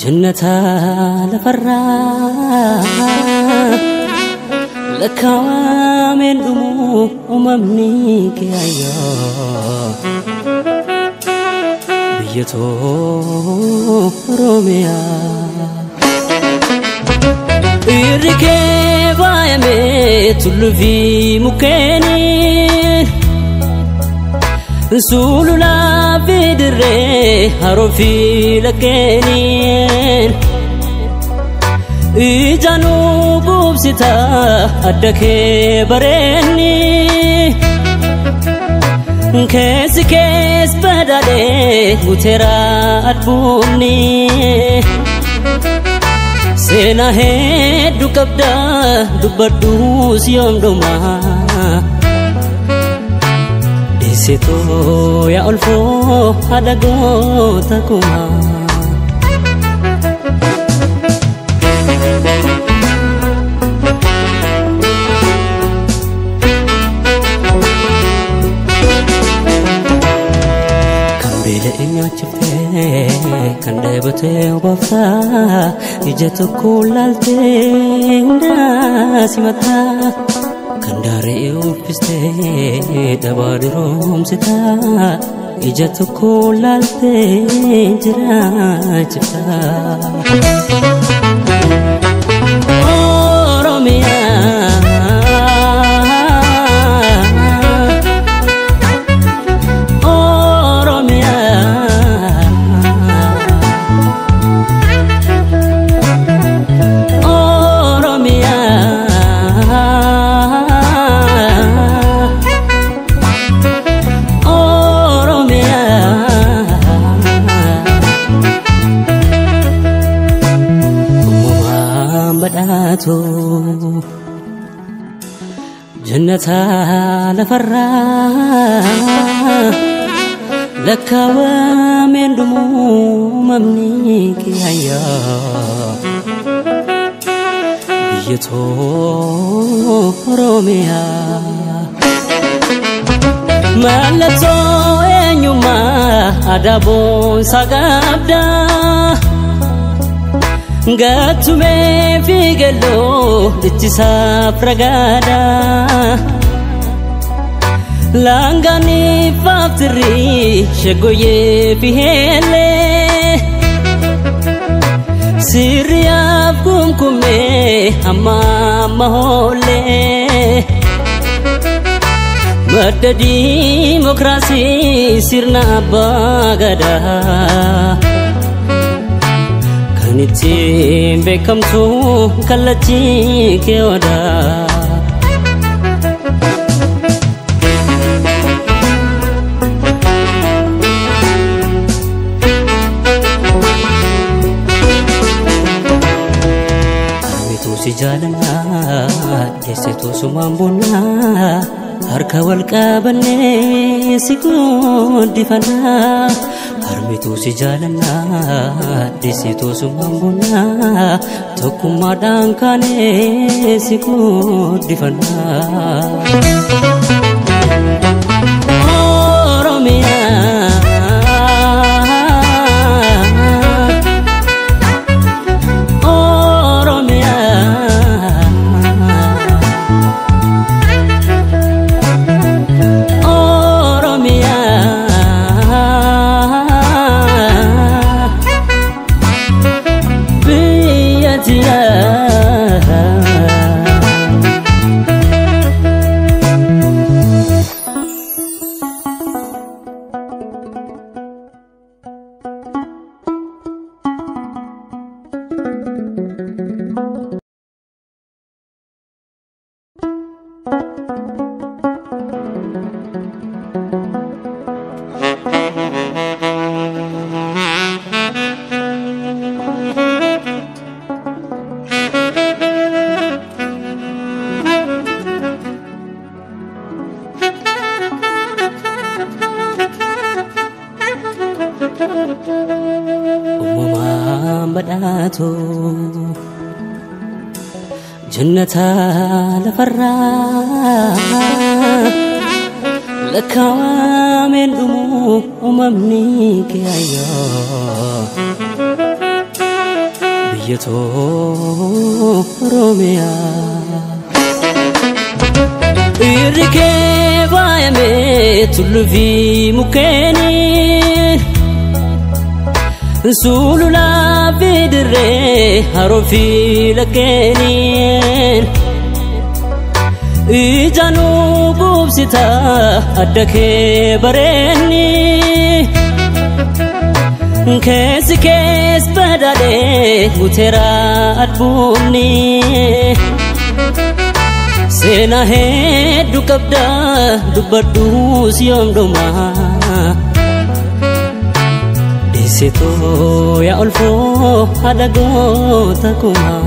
Jannata lafarraa lakkaawameen dhumu uumamni kee ayyaa biyya too Oromiyaa. Irri kee faayamee tulluu fi mukkeeniin sululaa fi dirree haroo fi laggeenin ijaanuu qubsita adda kee bareenni keessi kees badhaadhee guuteera adbuunni seenaa hedduu qabda dubbadhuus yoom dhumaa. Deessitoo yaa olfoo haadha goota kumaa. Kan beela'e nyaachiftee kan dheebotee obaaftaa ija tokko laaltee hundaa simataa. Kan daaree uffistee dhabaa diroomsitaa ija tokko laaltee jiraachifta. Oromiyaa Oromiyaa Oromiyaa. Jannata lafarraa lakkaawameen dhumu uumamni kee ayyaa biyya too Oromiyaa. Mallattoo eenyummaa aadaa boonsaa qabda. Gattumee fi galloo dhichisaaf ragaadha. Laangaanii faaftirrii shaggooyyee fi heellee. Sirriyaaf kumkumee amma amma hoollee. Madda diimokiraasii sirna abbaa gadaa. Kan ittiin beekamtu kallachi kee odaa. Harmituu si jaalannaa deessituu sumaan boonnaa harka wal qabannee si guddifannaa. Harmituu si jaalannaa deessituu sumaan boonnaa tokkummaadhaan kaanee si guddifannaa. Oromiyaa Oromiyaa Oromiyaa biyya tiyyaa. Badhaatu jannata lafarraa lakkaawameen dhumu uumamni kee ayyoo biyya too Oromiyaa. Irri kee faayamee tulluu fi mukkeeniin sululaa fi dirree haroo fi laggeenin ijaanuu quubsita adda kee bareenni keessi kees badhaadhee guuteera albuunni seenaa hedduu qabda dubbadhuus yoom dhumaa. Deessitoo yaa olfoo haadha goota kumaa.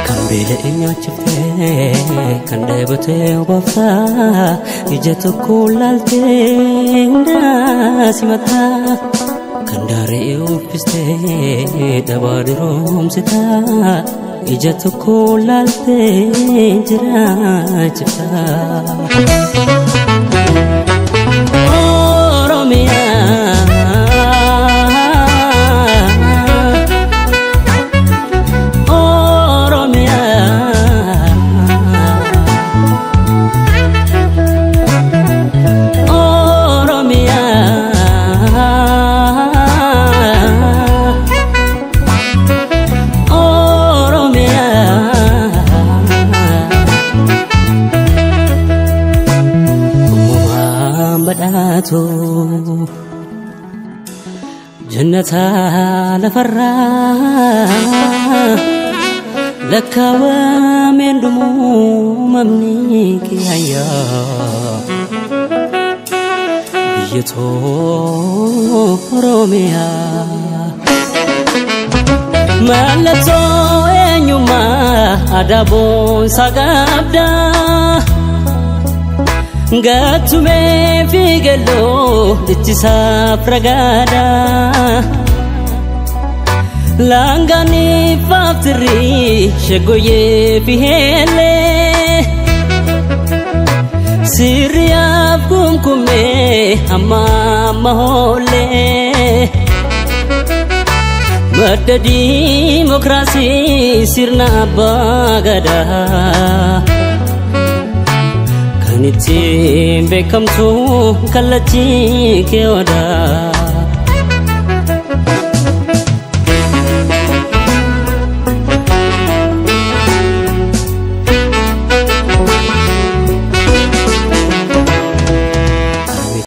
Kan beela'e nyaachiftee kan dheebotee obaaftaa ija tokko laaltee hundaa simataa. Kan daaree uffistee dhabaa diroomsitaa ija tokko laaltee jiraachifta. Oromiyaa Oromiyaa Oromiyaa jannata lafarraa lakkaawameen dhumu uumamni kee ayyaa biyya too Oromiyaa. Mallattoo eenyummaa aadaa boonsaa qabda. Gattumee fi galloo jechisaaf ragaadha. Laangaanii faaftirrii shaggooyyee fi heellee. Sirriyaaf kumkumee amma amma hoollee. Madda diimokiraasii sirna abbaa gadaa. Kan ittiin beekamtu kallachi kee odaa.